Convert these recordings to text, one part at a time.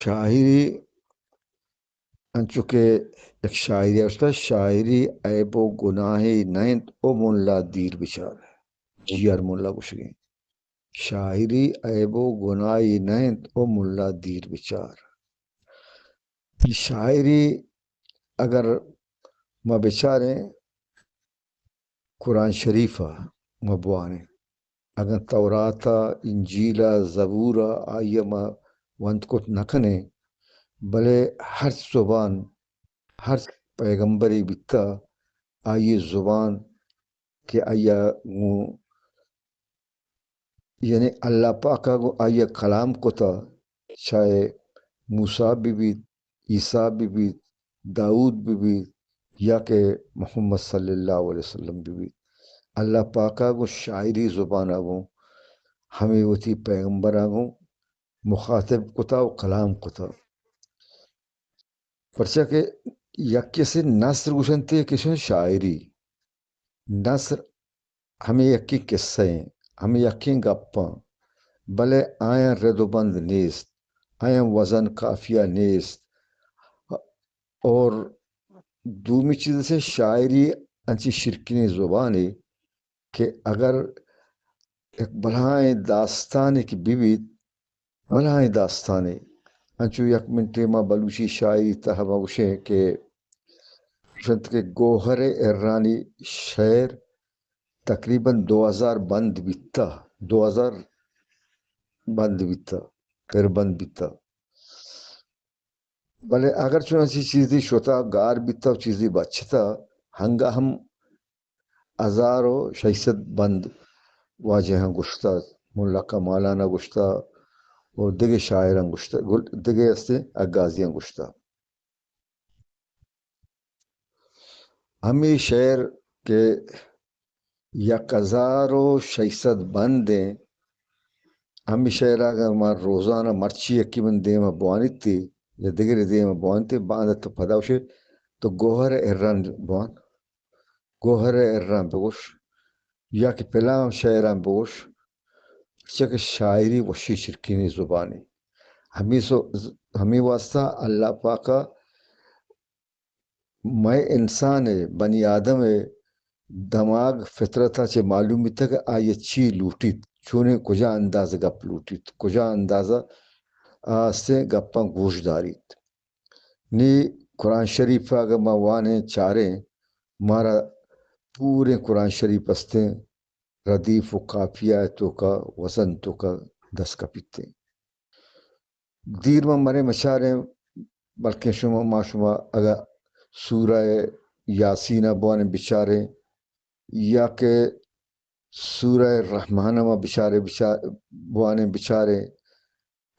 شاعری، انچو کہ یک شاعری اشتا، شاعری عیب و گناہے نہ انت او ملا دیر بچار۔ جی آر ملا گوشگیں، شاعری عیب و گناہے نہ انت او ملا دیر بچار۔ شاعری اگر ما بچاریں، قرآن شریف ء ما بوانیں، اگاں تورات ء، انجیل ء، زبور ء آئی ء ما وند کت نہ کنیں، بلے ہرچ زبان، ہرچ پیغمبرے بیتہ، آئی ء زبان کہ آئی ء گوں، یعنی اللہ پاک ء گوں آئی ء کلام کتہ، چاہے موسیٰ بہ بیت، عیسیٰ بہ بیت، داؤد بہ بیت، یا کہ محمد صلی اللہ علیہ وسلم بہ بیت، اللہ پاک ء گوں شاعری زبان ء گوں ہمے وتی پیغمبر ء گوں مخاطب کتہ و کلام کتہ۔ پرچا کہ یکے سے نثر گوشنتے کہ شاعری، نثر ہمے یکیں قصہ ایں، ہمے یکیں گپاں، بلے آیاں رد و بند نیست، آیاں وزن قافیہ نیست۔ اور دومی چیز سے شاعری انچی شرکنیں زبانے کہ اگر یک بلاہیں داستانے کہ بہ بیت، بلاہیں داستانے، انچو یک منٹے ما بلوچی شاعری تہ ما گوشیں کہ گوشنت کہ گوہر ارانی شعر تقریباً دو ہزار بند بیتہ، دو ہزار بند بیتہ، پر بند بیتہ۔ بلے اگر چوناسی چیزی شتہ، گار بیتہ و چیزی بچتہ، ہنگا ہم ہزار و شش صد بند واجہاں گوشتہ، ملا کمالان ء گوشتہ و دگہ شاعراں گوشتہ، گل-، دگہ استیں اگازیاں گوشتہ۔ ہمے شعر کہ یک ہزار و شش صد بند ایں، ہمے شعر اگر ما روزانہ مرچی یکی من دیم ء بوانیت یا دگرے دیم ء بوانیت، باند تو پدا گوشے تو گوہر اران بوان۔ گوہر ء ارّاں بگوش یا کہ پلان شعراں بگوش، پرچا کہ شاعری وشی چرکینی زبانے۔ ہمے سو-، ہمے واسطہ اللہ پاک ء مئے انسان ء، بنی آدم ء دماغ فطرت ء چہ معلوم بیتگ کہ آئی ء چی لوٹیت، چونیں کجا انداز ء گپ لوٹیت، کجا انداز ء آ استیں گپاں گوش داریت۔ نی قرآن شریف ء اگہ ما وانیں چاریں، مارا پوریں قرآن شریف استیں، ردیف و قافیہ ء توکا، وزن توکا دست کپیتیں۔ دیر ما مریں مچاریں، بلکیں شما، ما شما اگہ سورہ یاسین ء بوانیں بچاریں، یا کہ سورہ رحمان ء ما بچاریں، بچا-، بوانیں بچاریں،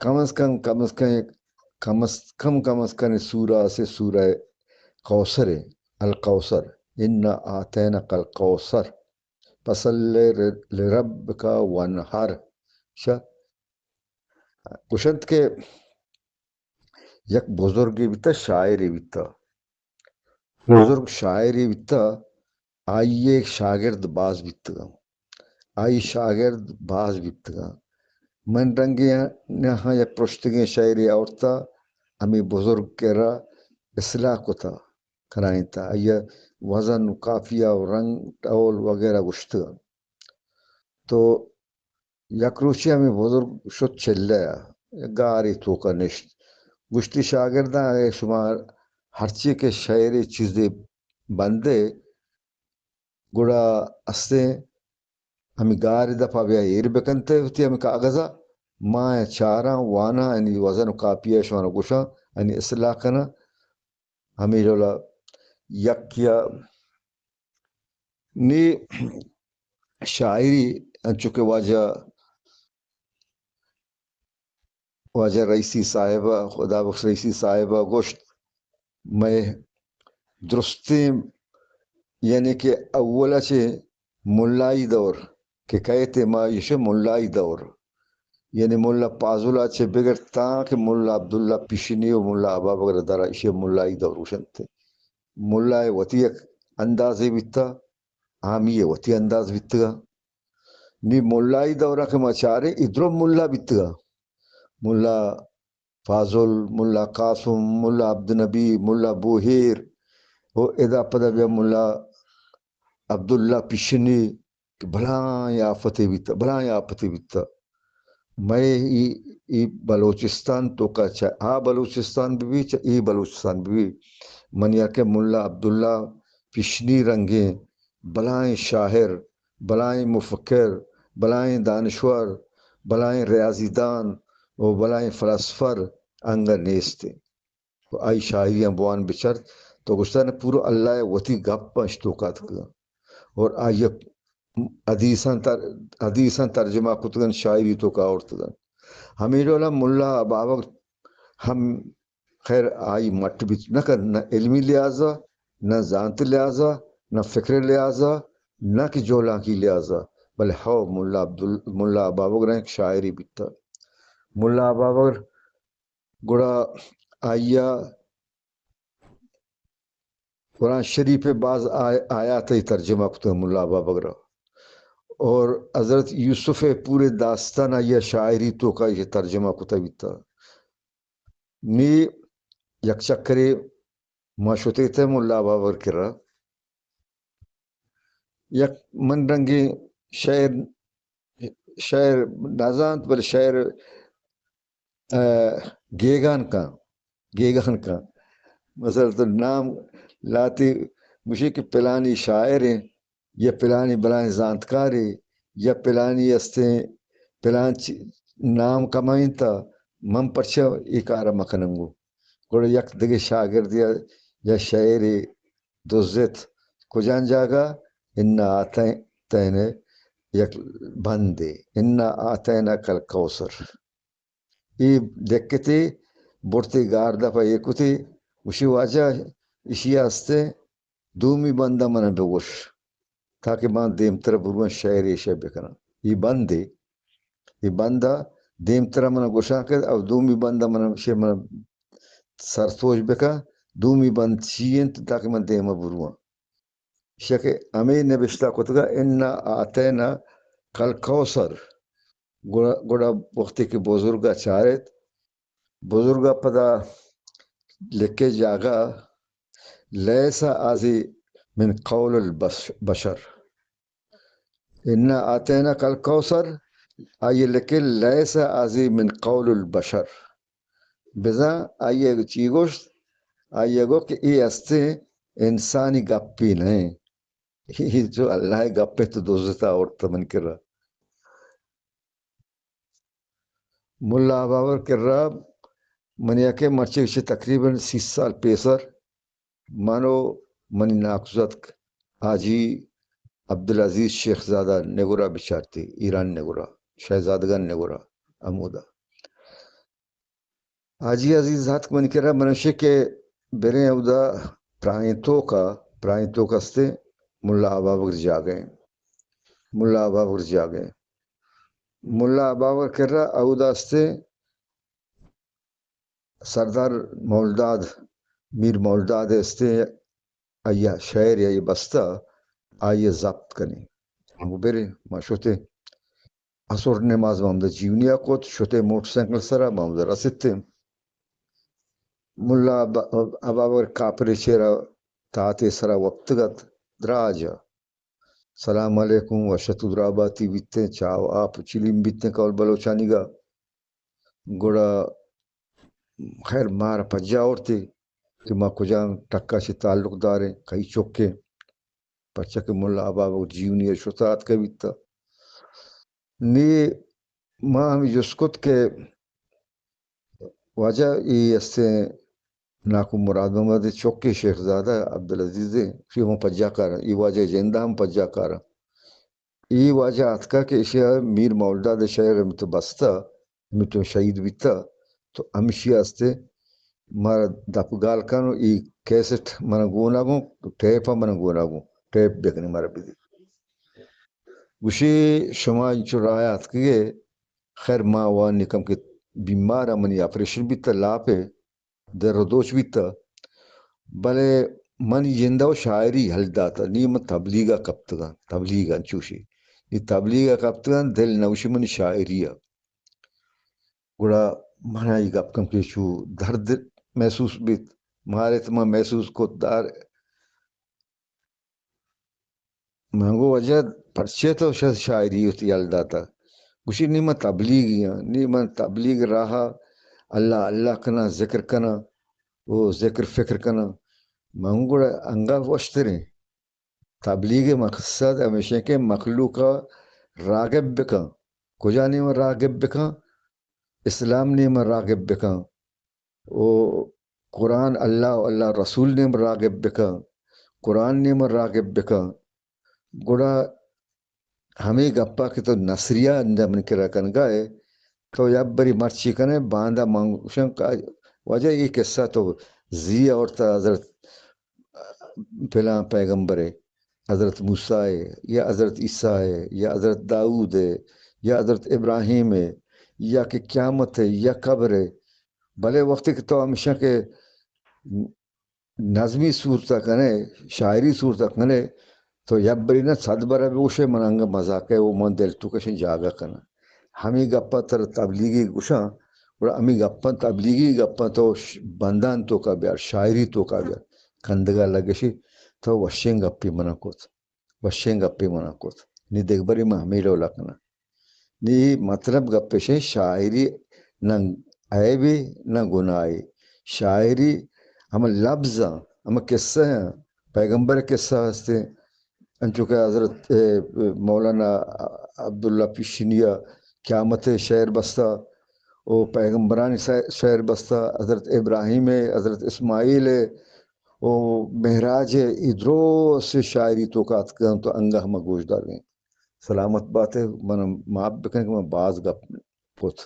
کم از کم، کم از کم، کم از کم، کم از کم سورہ اسے سورہ کوثر ہے، الکوثر، انا اعطیناک الکوثر، فصل لربک وانحر۔ شا-، گوشنت کہ یک بزرگے بیتا، شاعرے بیتا۔ بزرگ شاعرے بیتا، آئی ء شاگرد باز بیتگاں۔ آئی شاگرد باز بیتگاں۔ من رنگے نہاں یک پرشتگیں شعرے آورتا، ہمے بزرگ کرا اصلاح کتا، کنائینتا۔ آئی ء وزن و قافیہ و رنگ ڈول وغیرہ گوشتگاں۔ تو یک روچے ہمے بزرگ شت چلہ ء، گارے توکا نشت۔ گوشتی، شاگرداں، اگہ شما ہرچی کہ شعرے چیزے بندے، گڑا استیں ہمے گار ء دپا بیا ایر بکنتے وتی ہمے کاغذا، ما چاراں، واناں، انی وزن و کاپی ء شمارا گوشاں، انی اصلاح کناں۔ ہمے ڈولا یکیا نی شاعری، انچو کہ واجہ، واجہ رئیسی صاحب، خدا بخش رئیسی صاحب گوشت، مئے درستیں، یعنی کہ اول چہ ملائی دور کہ کئیت، ما ایش ملائی دور، یعنی ملا پازل ء چہ بگر تاں کہ ملا عبداللہ پیشنی و ملا ابابکر درا، ایشی ملائی دور گوشنت۔ ملا ء وتی یک اندازے بیتا، عامی ء وتی انداز بیتگا۔ نی ملائی دورا کہ ما چاریں، ادرو ملا بیتگا۔ ملا فاضل، ملا قاسم، ملا عبدالنبی، ملا بوہیر، و ادا پدا بیا ملا عبداللہ پشنی کہ بلائیں آفتے بیتا، بلائیں آفتے بیتا۔ مئے ای، ای بلوچستان توکا چہ آ بلوچستان بہ بی، چہ ای بلوچستان بہ بی، منی کہ ملا عبداللہ پشنی رنگیں بلائیں شاعر، بلائیں مفکر، بلائیں دانشور، بلائیں ریاضی دان و بلائیں فلاسفر انگہ نیست انت۔ و آئی شاعریاں بوان بچارت تو گوشتن پورا اللہ ء وتی گپ انت توکا اتکگاں۔ اور آئی ء حدیثاں تر-، حدیثاں ترجمہ کتگن، شاعری توکا آورتگن۔ ہمے ڈولا ملا ابابک ہم خیر آئی مٹ بیت نہ کن، نہ علمی لحاظا، نہ زانت لحاظا، نہ فکر لحاظا، نہ کہ جولانکی لحاظا، بلے ہو ملا عبدال-، ملا ابابگر ایک شاعری بیتا۔ ملا ابابگر گڑا آئیا قرآن شریف ء باز آ-، آیات ء ترجمہ کتگ ملا بابگر ء۔ اور حضرت یوسف ء پورے داستان آئی ء شاعری توکا یہ ترجمہ کتگ بیتا۔ نی یک چکرے ما شتے تھے ملا بابگر کرا۔ یک من رنگیں شعر، شعر نزانت، بلے شعر، آ، گیگان کن، گیگان کن۔ مثلاً تو نام لاتی گوشی کہ پلانی شاعر ہیں، یا پلانی بلائیں زانتکارے، یا پلانی استیں، پلان چی-، نام کمائیں تا من پرچہ ای کار مکننگو۔ گڑا یک دگہ شاگردے یا شعرے دزت۔ کجان جاگہ؟ انا آتین-، تین یک بندے، انا آتیناک الکوثر۔ ای لکھتے، برتے گار دپا ای کتے، گوشی واجہ اشی آستے دومی بندا من بگوش، تاکہ من دیمتر برواں شعر ایشے بکناں۔ ای بندے، ای بندا دیمتر من گوشاں کہ او دومی بندا من شے من سرتوش بکن، دومی بند چی انت تاکہ من دیما برواں۔ شکہ ہمے نبشتہ کتگا انا آتیناک الکوثر۔ گڑا، گڑا وقتی کہ بزرگا چارت، بزرگا پدا لکھے جاگہ لیس ازی من قول البش-، بشر۔ انا آتیناک الکوثر، آئی لکھے لیس ازی من قول البشر۔ بزاں آئی ء چی گوشت؟ آئی ء گو کہ اے استیں انسانی گپے نہ انت۔ اے جو اللہ ء گپ ء تو دزتا آورت من کرا۔ ملا ابابگر کرا منی یکے مرچی گوشی تقریباً سی سال پیسر من و منی ناکوزتک حاجی عبدالعزیز شیخ زادہ نگورا بچارتی، ایران نگورا، شہزادگان نگورا، ہمودا۔ حاجی عزیز اتک منی کرا، من گوشی کہ بریں اودا پراہیں توکا، پراہیں توک استیں ملا ابابگر جاگہ ایں۔ ملا ابابگر جاگہ ایں۔ ملا ابابگر کرا اودا استیں سردار مولداد، میر مولداد استیں، آئی ء شعر یا یہ بستہ، آئی ء ضبط کنی۔ ہم برے، ما شتے۔ عصر نماز ما ہمدا جیونی ء کت، شتے موٹر سائیکل سرا، ما ہمدا رستے۔ ملا اب-، ابابگر کاپرے چیرا تاتے سرا وپتگت، دراج ء۔ سلام علیکم، وش اتو دراباتی بیتیں، چاہ و آپ و چلیم بیتیں قول بلوچانیگا۔ گڑا خیر مارا پجا آورتے کہ ما کجام ٹکا چہ تعلق داریں، کئی چکیں، پرچا کہ ملا ابابگر جیونی ء شتا اتکہ بیتا۔ نی ما ہمے جست کت کہ واجہ اے استیں ناکو مراد محمد ء چکے شیخ زادہ عبدالعزیز ء، شی ہم پجا کاراں، اے واجہ جند ہم پجا کاراں۔ اے واجہ اتکا کہ ایشی ء میر مولداد ء شعر ہمے تو بستہ، ہمے تو شہید بیتہ، تو ہمشی ء استیں مارا دپ گال کن و اے کیسٹ من گونا گوں، ٹیپ ء من گونا گوں، ٹیپ بکنی مارا بدی۔ گوشی شما انچو راہ ء اتکگے، خیر ما وانی کم کہ بیمار ء منی آپریشن بیتہ لاپ ء، در و دوچ بیتہ، بلے من جند ء شاعری ہل داتہ، نی من تبلیغ ء کپتگاں، تبلیغ ء انچوشی، نی تبلیغ ء کپتگاں، دل نوشی منی شاعری ء۔ گڑا منا اے گپ کن کہ چو درد محسوس بیت، مارت من محسوس کت دار۔ من گو واجہ پرچے تو شا-، شاعری وتی یل داتا؟ گوشی نی من تبلیغی آں، نی من تبلیغ راہ اللہ اللہ کناں، ذکر کناں، او ذکر فکر کناں۔ من گو گڑا انگا وشتریں۔ تبلیغ مقصد ہمیش انت کہ مخلوق ء راغب بکن۔ کجا نیم راغب بکن؟ اسلام نیم راغب بکن۔ او قرآن اللہ و اللہ رسول نیم راغب بکن۔ قرآن نیم راغب بکن۔ گڑا ہمے گپا کہ تو نثریہ اندہ من کرا کنگا ئے، تو یک بری مرچی کنے، باندا من گوشاں کہ واجہ اے قصہ تو زی آورتا حضرت فلاں پیغمبر ء، حضرت موسی ء، یا حضرت عیسی ء، یا حضرت داؤد ء، یا حضرت ابراہیم ء، یا کہ قیامت ء، یا قبر ء۔ بلے وقتی کہ تو ہمیشاں کہ نظمی صورت ء کنے، شاعری صورت ء کنے، تو یک بری نہ صد بر ء بگوشے، من انگہ مزاک ء و من دل تو کشیں جاگہ کناں۔ ہمے گپاں ترا تبلیغی گوشاں، گڑا ہمے گپاں، تبلیغی گپاں تو ش-، بندان توکا بیار، شاعری توکا بیار۔ کندگا لگشی، تو وشیں گپے منا کت، وشیں گپے منا کت۔ نی دگبری من ہمے ڈولا کناں۔ نی مطلب گپ اش انت، شاعری نہ عیبے نہ گناہے۔ شاعری ہمے لبز آں، ہمے قصہ آں، پیغمبر قصہ ہستیں، انچو کہ حضرت، اے، مولانا عبداللہ پیشنی ء قیامت ء شعر بستہ، او پیغمبرانی شع-، شعر بستہ، حضرت ابراہیم ء، حضرت اسماعیل ء، او معراج ء، اے درست شاعری توکا اتکگ انت، تو انگہ ہما گوش دارگ ء انت۔ سلامت بات ئے، من معاف بکن کہ من باز گپ کت۔